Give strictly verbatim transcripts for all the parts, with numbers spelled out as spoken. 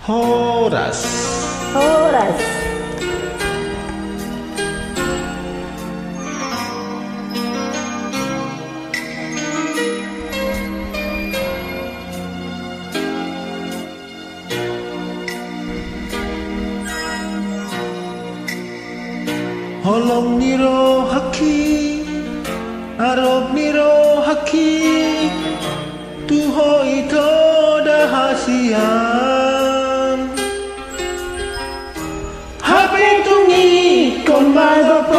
Horas. Horas. Holong ni rohangki, arop ni rohangki, tu ho ito da hasian. Hape tung ingkon mangophon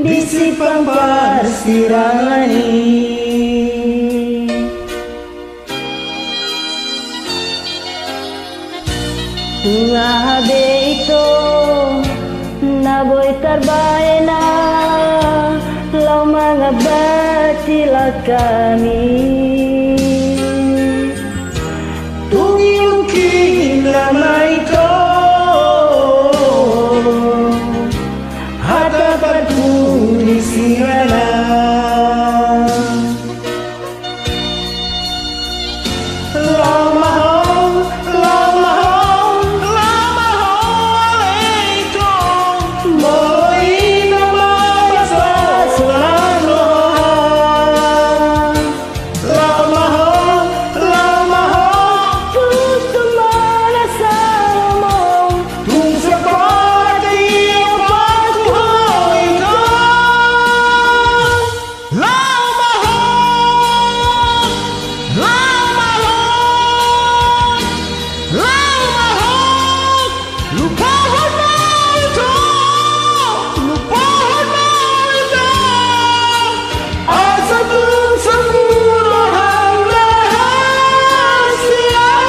di simpang parsirangan i. Nunga hape ito na boi tarbahen, laho mangambati langkami. Tung ilungki nama ito hata parpudi sian an. Laho ma ho, laho ma ho, laho ma ho, ale ito. Molo i nama na pasolan roha. Laho ma ho, laho ma ho, tung so molo salomon, tung so pola tiop tu ho ito. Laho ma ho, laho ma ho, laho ma ho, lupahon ma ho ito, lupahon ma ho ito, asa tung so murah handa hasian.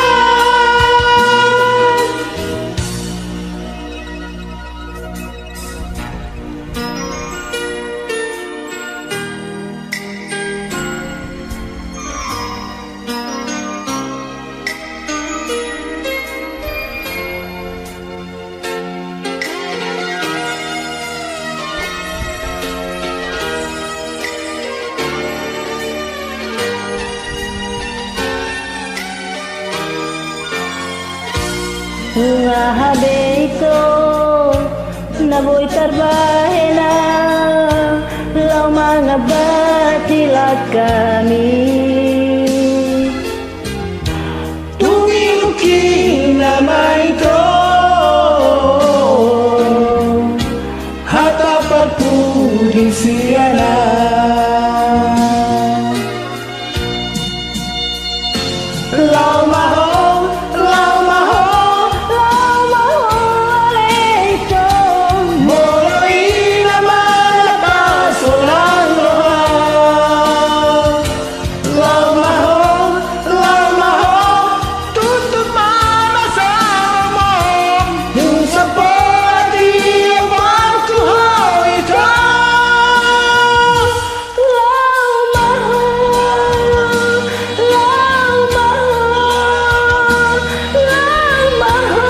Nunga hape ito na boi tarbahen, laho mangambati langkami. Tung ilungki nama ito hata parpudi sian an. Laho ma ho, laho ma ho, laho ma ho, ale ito. Molo i nama na pasolan roha. Laho ma ho, laho ma ho, tuntut ma na salomon, tung so pola tiop tu ho ito. Laho ma ho, laho ma ho, laho ma ho,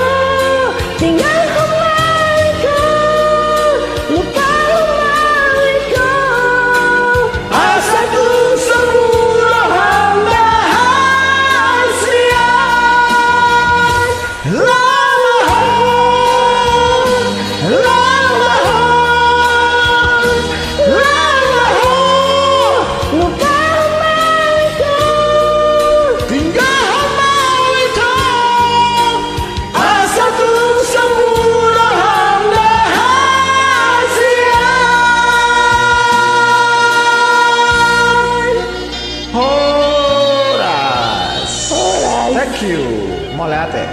tinggalhon ma ho ito, lupahon ma ho ito, asa tung so murah handa hasian. Laho ma ho, laho ma ho, laho ma ho, lupahon ma ho ito, tinggalhon ma ho ito, asa tung so murah handa hasian. Horas. Horas. Thank you. Mauliate.